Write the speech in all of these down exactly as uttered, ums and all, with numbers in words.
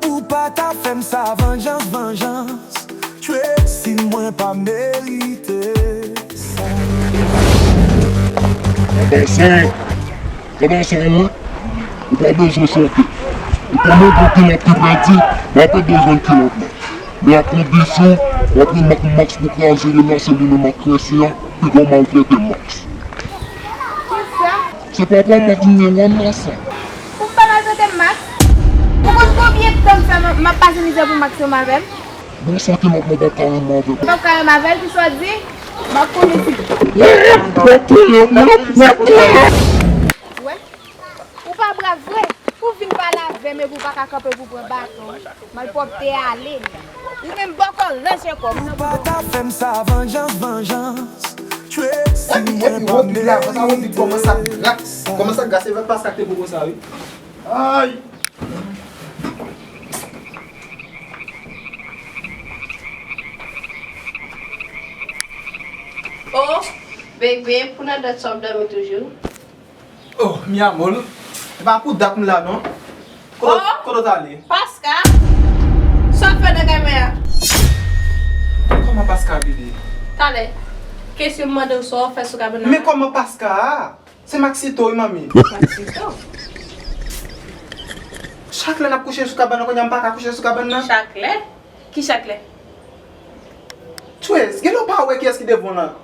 Ou pa ta fè m sa, vanjans, vanjans. Tchwe, si mwen pa merite sa. Anba sa, anba sa, wi. Ou pa bezwen chante. Ou pa bezwen kilòt ki pèdi, w ap bezwen kilòt la. Men a kondisyon, w ap remèt Max pou kraze yo nan se li menm ak Krensy an, piga w maltrete Max. Kisa? Se papa Max nimewo wan nan sa. Ou pa maltrete Max? Ou konn konbyen tan sa m ap pase mizè pou Max renmen avè m? Bon, sa ki lòt mwen p ap ka renmen avè l. P ap ka renmen avè l, kisa w di? M ap konnen si. Ou p ap konnen, mwen p ap konnen. Wè? Ou pa brav vre. Ou vin pale avè m epi ou pa ka kanpe pou pran baton. Malpwòpte ale. Ou menm bòkò ranch ankò. Ou pa ta fè m sa, vanjans, vanjans. Tchwe, si mwen pa merite sa. Kòman sa gras? Kòman sa gras? Se vre Paska k te poko sa, wi. Ay! Oh, baby, pou nan dat sa w ap dòmi toujou? Oh, mi amor, e pa pou dat m la non. Kote, oh, kote w t ale? Paska, sa w fè nan kay mwen an? Kòman Paska, bebe? Talè, kesyon m mande w sa w fè sou kabann nan. Men kòman Paska a? Se Maxito wi, manmi. Maxito? Chak lè n ap kouche sou kabann nan, kounye a m pa ka kouche sou kabann nan. Chak lè? Ki chak lè? Tchwez, genlè w pa wè kiyès ki devan w lan.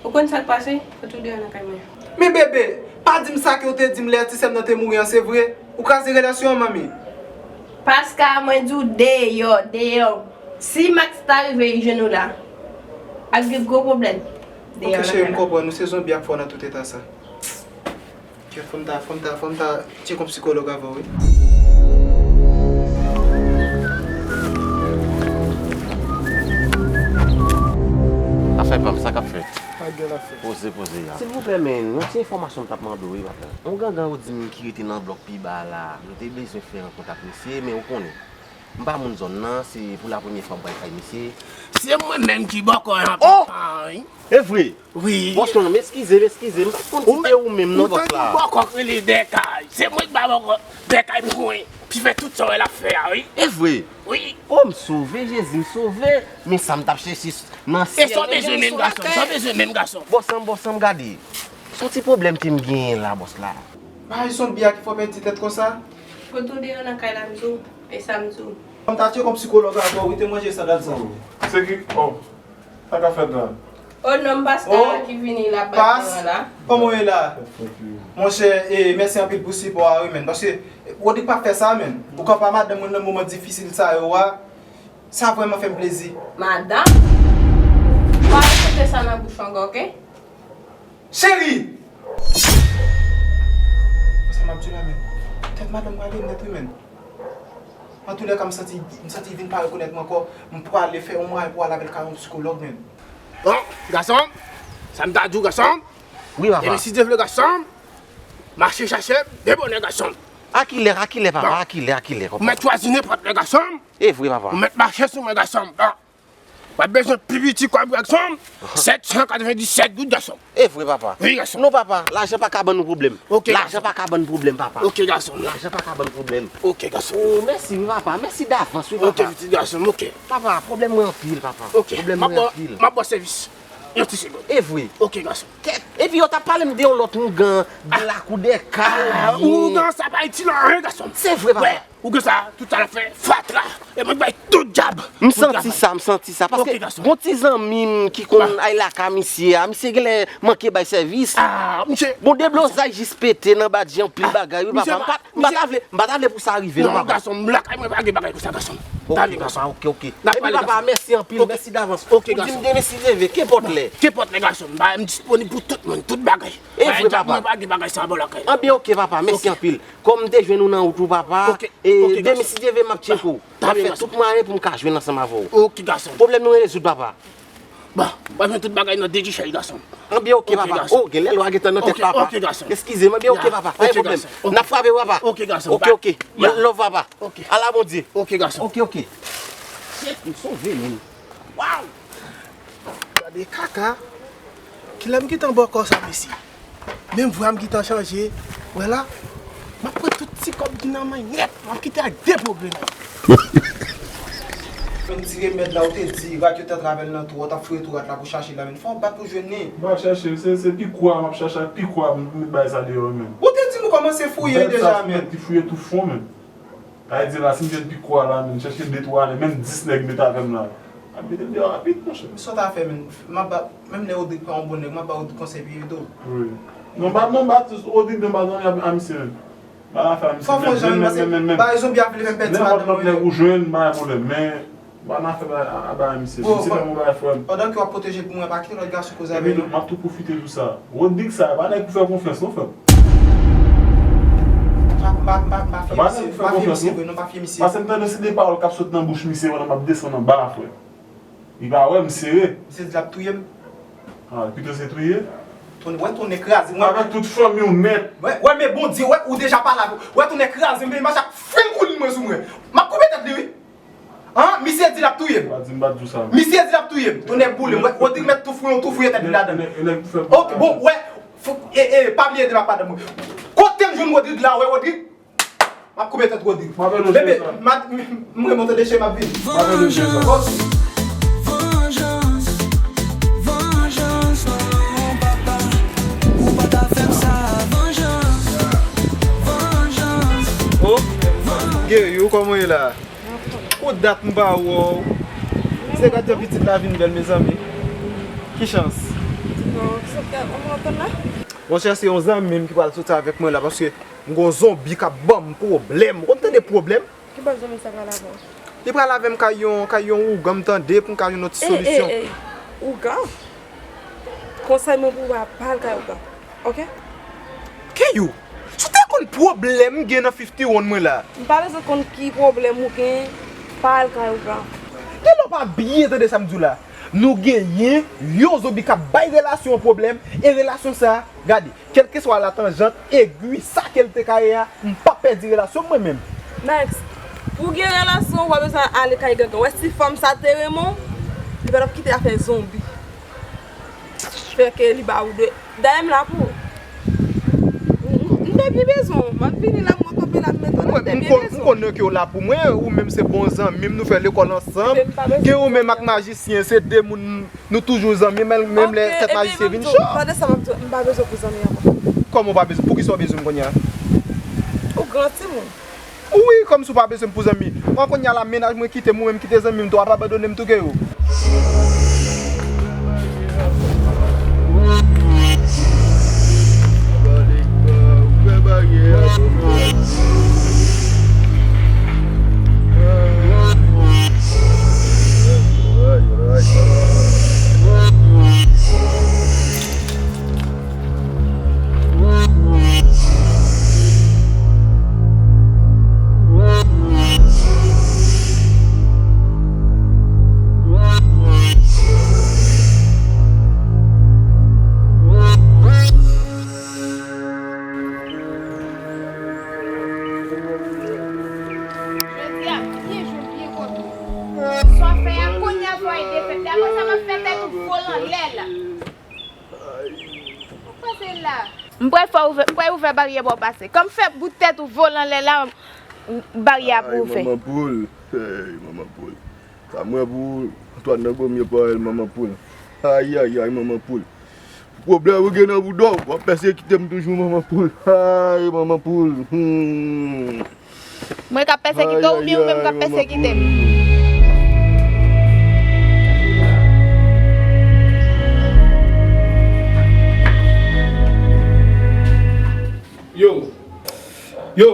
Ou konn sa k pase? Fout ou deyò nan kay mwen. Men bebe, pa di m sa ke w te di m lè ti sè m nan te mouri an, se vre? Ou kraze relasyon an, manmi? Paska, mwen di w deyò, deyò. Si Max ta rive jwenn ou la, ap gen gwo pwoblèm. Deyò nan kay la. Ok, cheri, m konprann ou. Se zonbi ap fè w nan tout eta sa. Kèt, fò m ta, fò m ta, fò m ta tcheke yon sikològ avè w, wi. Afè pa m, sa k ap fèt? Pa gen afè. Poze, poze a. Silvouplè, men, yon ti enfòmasyon m t ap mande w, wi, papa. Yon gangan yo di m ki rete nan blòk pi ba la. Nou te bezwen fè rankont ak misye, men ou konnen. M pa moun zòn nan, se pou la premye fwa m pral kay misye. Se mwen menm ki bòkò an. Oh! Wi. E vre? Wi. Bòs mwen, m eskize, m eskize. M pa t konn si se ou menm non, bòs la. Ou tande yon bòkò k rele Dèkay. Se mwen ki ba bòkò Dèkay pou mwen. Ki fè tout sa w wè l ap fè a, wi. E vre? Wi. Oh, m sove, Jezi, m sove. Men sa m t ap chèche nan syèl. E sa w bezwen menm, gason? Sa w bezwen menm, gason? Bòs an, bòs an, m gade. Se yon ti pwoblèm ke m genyen la, bòs la. Bagay zonbi a ki fè w pèdi tèt konsa? Fout ou deyò nan kay la, m di w. E sa m di w. Fò m ta tcheke yon sikològ avè w, wi, te manje sa dat sa, wi. Se ki, oh, sa k ap fèt la? Oh, non, m Paska ki vini la, bat mwen la. Kòman w ye la? Monchè, e, mèsi anpil pou sipò a, wi, men. Paske Rodrigue p ap fè sa, men. Ou kanpe a madanm mwen nan moman difisil sa yo a. Sa vrèman fè m plezi. Madanm? Pa repete sa nan bouch ou ankò, oke? Cheri! Sa m ap di w la, men. Tèt madanm prale nèt, wi, men. Antoulèka, m santi, m santi vin pa rekonèt mwen ankò. M prale fè yon mwayen pou al avè l kay yon sikològ, men. Bon, gason, sa m ta di w, gason. Wi, papa. Epi si Dye vle, gason, mache chache, de bonè, gason. A kilè, a kilè, papa, a kilè, a kilè, papa? Ou mèt chwazi nenpòt lè, gason. E vre, papa. Ou mèt mache sou mwen, gason. Bon. W ap bezwen pi piti kòb, gason. Sèt san katrevenndisèt goud, gason. E vre, papa? Wi, gason. Non, papa, lajan pa ka ban nou pwoblèm. Ok, gason. Lajan pa ka ban nou pwoblèm, papa. Ok, gason. Lajan pa ka ban nou pwoblèm. Ok, gason. Oh, mèsi, wi, papa. Mèsi davans, wi, papa. Ok, pitit gason m, ok. Papa, pwoblèm mwen anpil, papa. Ok. Pwoblèm mwen anpil. M ap ba w sèvis. Yon ti segonn. E vre? Ok, gason. Kèt. Epi yo t ap pale m de yon lòt ougan, de lakou dè kay. Ah, ougan sa pa itil anyen, gason. Se vre, papa. Wè. Ou gen sa, tout sa l ap fè fatra. E mwen bay tout djab. M santi sa, m santi sa. Paske gon ti zanmi m ki konn al lakay misye a, misye genlè manke bay sèvis. Ah, misye. Bon, deblozay jis pete nan badji anpil bagay, wi, papa. M pa, m pa ta vle, m pa ta vle pou sa rive, non, papa. Non, gason, m lakay mwen pa gen bagay konsa, gason. Ok, papa, ok, ok. Epi, papa, mèsi anpil, mèsi davans. Ok, gason. Ou di m demen si Dye vle, kenpòt lè. Kenpòt lè, gason. M disponib pou tout moun, tout bagay. E vre, papa. Mwen pa gen bagay sa bò lakay. Anben, ok, papa, mèsi anpil. Kòm m te jwenn ou nan wout ou, papa, e demen si Dye vle, m ap tcheke w. M ap fè tout mwayen pou m ka jwenn ansanm avè w. Ok, gason. Pwoblèm nou rezoud, papa. Bon, m ap jwenn tout bagay nan de ti chay, gason. Anben, ok, papa. Oh, genlè lwa gentan nan tèt, papa. Ok, gason. Eskize m, anben, ok, papa. Pa gen pwoblèm. N ap frape, papa. Ok, gason. Ok, ok. Love, papa. Ok. Ala Bondye. Ok, gason. Ok, ok. Shit, m sove, men. Waw! Gade kaka. Kilè m gentan bòkò sa, mesye? Menm vwa m gentan chanje. Wè la, m ap pran tout ti kòb Ou nan men nèt, m ap kite ak de po grenn. Menm ti remèd la ou te di rat yo t atravè l nan twou, w t ap fouye twou rat la pou chache l la, men fò w bat pou jwenn li. M pa chache l, se, se pikwa m ap chache ak pikwa m met bay sa deyò, men. Ou te di m ou kòmanse fouye deja, men. Ki fouye tou fon, men. Sa vle di la, si m jwenn pikwa la, men, chèche de twa nèg, menm dis nèg met avè m la. M ap mete l deyò rapid, monchè. Sa w ta fè, men. M ap ba, menm lè Rodrig pa yon bon nèg, m ap ba Rodrig konsèy pi tou. Wi. Non, m pa, non, m pa, Rodrig, non, m pa zanmi a, a misye, men. Ba afè a misye. Fò fè jan, men, paske men, men, men, bagay zonbi a vle fè m pèdi madanm mwen. Nenpòt lòt nèg ou jwenn, m pa gen pwoblèm, men ba n afè ba, a, a bagay misye. Bon, misye fè bon bagay, frè m. Pandan ke w ap pwoteje pou mwen, pa kite lòt gason koze avè l non. Epi tou, m ap tou pwofite di w sa. Rodrig sa, pa nèg pou fè konfyans non, frè m. M pa, m pa, m pa, m pa fye misye, m pa fye misye vre non, m pa fye misye. Paske m tande se de pawòl k ap sot nan bouch misye pandan m ap desann anba a, frè. Li pa wè m sere. Misye di l ap touye m. Ah, pito se touye? Tonnè, wè tonnè kraze m. Avèk tout fanmi w nèt. Wè, wè, men Bondye, wè, ou deja pale avè, wè tonnè kraze m, men mache ap fin koulin mwen sou mwen. M ap koupe tèt li, wi. An, misye di l ap touye m. Pa di m pa di w sa. Misye di l ap touye m. Tonnè boule m. Wè, Rodrig mèt tou fouye, tou fouye tèt li ladan l. Ok, bon, wè, fò, e, e, pa bliye de m ak madanm mwen. Kote m jwenn Rodrig la, wè, Rodrig? M ap koupe tèt Rodrig. Bebe, m, m, m remonte deche, m ap vini. Vanjans, vanjans, vanjans, oh papa, ou pa ta fè m sa. Vanjans, vanjans. Oh, Guerry, ou kòman w ye la? Gon dat m pa wè w. Se gad jan pitit la vin bèl, mezanmi. Ki chans. Non, se ke, ou konprann la? Monchè, se yon zanmi m ki pral soti avèk mwen la, paske m gon zonbi k ap ban m pwoblèm. Ou konn tande pwoblèm? Ki bò zanmi sa pral avè w? Li pral avè m kay yon, kay yon ougan, m tande, pou m ka jwenn yon ti solisyon. Ey, ey, ey, ougan? Konsèy mwen pou ou a, pa al kay ougan. Ok? Keyou, si w te konn pwoblèm m gen nan fifty one mwen la. M pa bezwen konn ki pwoblèm ou gen, pa al kay ougan. Genlè w pa byen tande sa m di w la. Nou genyen yon zonbi k ap bay relasyon an pwoblèm, e relasyon sa a, gade, kèlkeswa latanjant, egwi, sa ke l te ka ye a, m p ap pèdi relasyon m mwen menm. Max, pou w gen relasyon, ou pa bezwen ale kay gangan. Ou wè si fanm sa te renmen w, li pa t ap kite afè zonbi. Fè ke li ba ou de. Dayè m la pou ou. M, m, m te pi bezwen w. M ap vini la, mwen kanpe la, m mete w la, m te pi bezwen w. M konn ke w la pou mwen, ou menm se bon zanmi m, nou fè lekòl ansanm. Gen ou menm ak majisyen, se de moun nou toujou zanmi, menm, menm lè tèt majisyen vin cho. Tande sa m ap di w, m pa bezwen w pou zanmi ankò. Kòman w pa bezwen? Poukisa w bezwen m kounye a? Ou gran timoun. Wi, kòmsi w pa bezwen m pou zanmi. An kounye a la, mennaj mwen kite m, ou menm kite zanmi m tou, w ap abandone m tou, Keyou. Jodi a byen jwe, byen kontan. Sa w fè a, kounye a fò w defèt li. Apre sa, m ap fè tèt ou vole anlè la. Ou pase la. M pral fè ouvè, m pral ouvè baryè ba w pase. Kòm fè bout tèt ou vole anlè la, baryè a pou ouvè. Ay, manman poul. Hey, manman poul. Sa m wè pou Antoine nan gomye pa w, manman poul. Ay, ay, ay, manman poul. Pwoblèm ou gen nan bouda w, w ap pèsekite m toujou, manman poul. Ay, manman poul. Hmm. Mwen k ap pèsekite w oubyen ou menm k ap pèsekite m? Yo. Yo.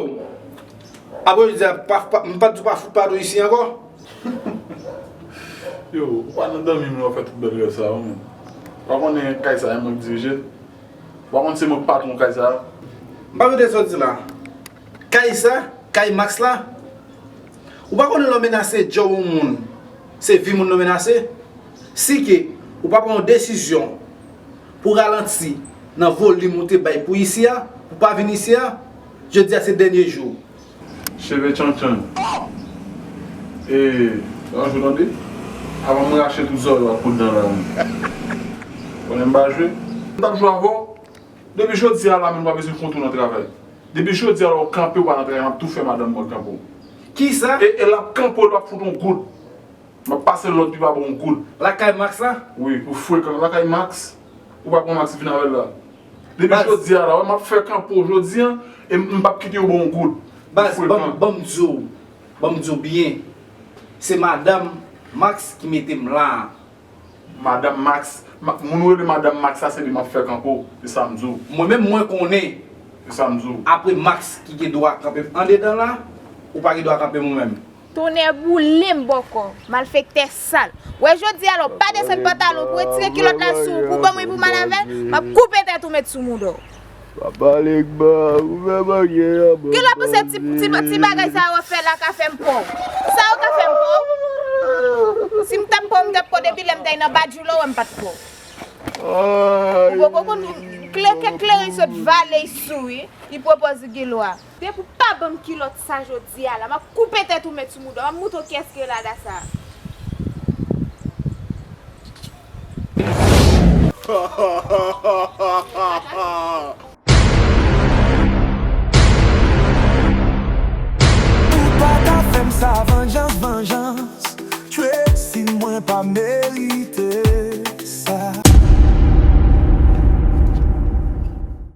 Apre jodi a, pa, pa, m pa t di w pa fout pa dou isi ankò. Yo, ou pa nan dòmi m lè w fè tout bèl rèv sa yo, menm. Ou pa konnen kay sa, e mwen k dirije l? Ou pa konn se mwen k patwon kay sa a? M pa mete sa w di la. Kay sa, kay Max la, ou pa konnen lè w menase djòb yon moun, se vi moun nan w menase? Si ke ou pa pran yon desizyon pou ralanti nan volim ou te bay pou isi a, pou pa vin isi a, jodi a se dènye jou. Cheve tchantchann. E, yon jou tande, avan m rache tout zòrèy w ak kout dan la, wi. Konnen m pa jwe. M t ap jwe avè w. Depi jodi a la menm, ou pa bezwen konte w nan travay. Depi jodi a, lè w kanpe, w pa nan travay, m ap tou fè madanm mwen kanpe w. Kisa? E, e l ap kanpe w, l p ap fout yon goud. M ap pase lòd, li pa ba w yon goud. Lakay Max la? Wi, ou frekan. Lakay Max, ou pa pran Max vin avè l la. Depi jodi a la, wè, m ap fè kanpe w jodi a, e m p ap kite yo ba w yon goud. Baz, ban m di w, ban m di w byen. Se madanm Max ki mete m la a. Madanm Max, ma, moun ou rele madanm Max la, se li m ap fè kanpe w. Se sa m di w. Mwen menm, mwen konnen. Se sa m di w. Apre Max ki gen dwa kanpe m andedan la, ou pa gen dwa kanpe m ou menm. Tonnè boule m bòkò, malfektè sal. Wè jodi a la, w pa desann pantalon pou retire kilòt la sou ou, pou ban mwen pou m al avè l, m ap koupe tèt ou met sou mouda w. Papa Legba, ou fè manyen an, man. Kilè w panse ti, ti, ti bagay sa yo fè la ka fè m pè w? Sa yo ka fè m pè w? Si m t ap pè w, m t ap pè w depi lè m t nan Badjou la, w wè m pa t pè w. Ou poko konn klè kèk kleren sot vale sou wi, li pwopòz gen lwa. Depi w pa ban m kilòt sa jodi a la, m ap koupe tèt ou met sou mouda w, m ap moutre w kiyès ki rele Adassa. Ou pa ka fè m sa, vanjans, vanjans. Tracy, mwen pa merite.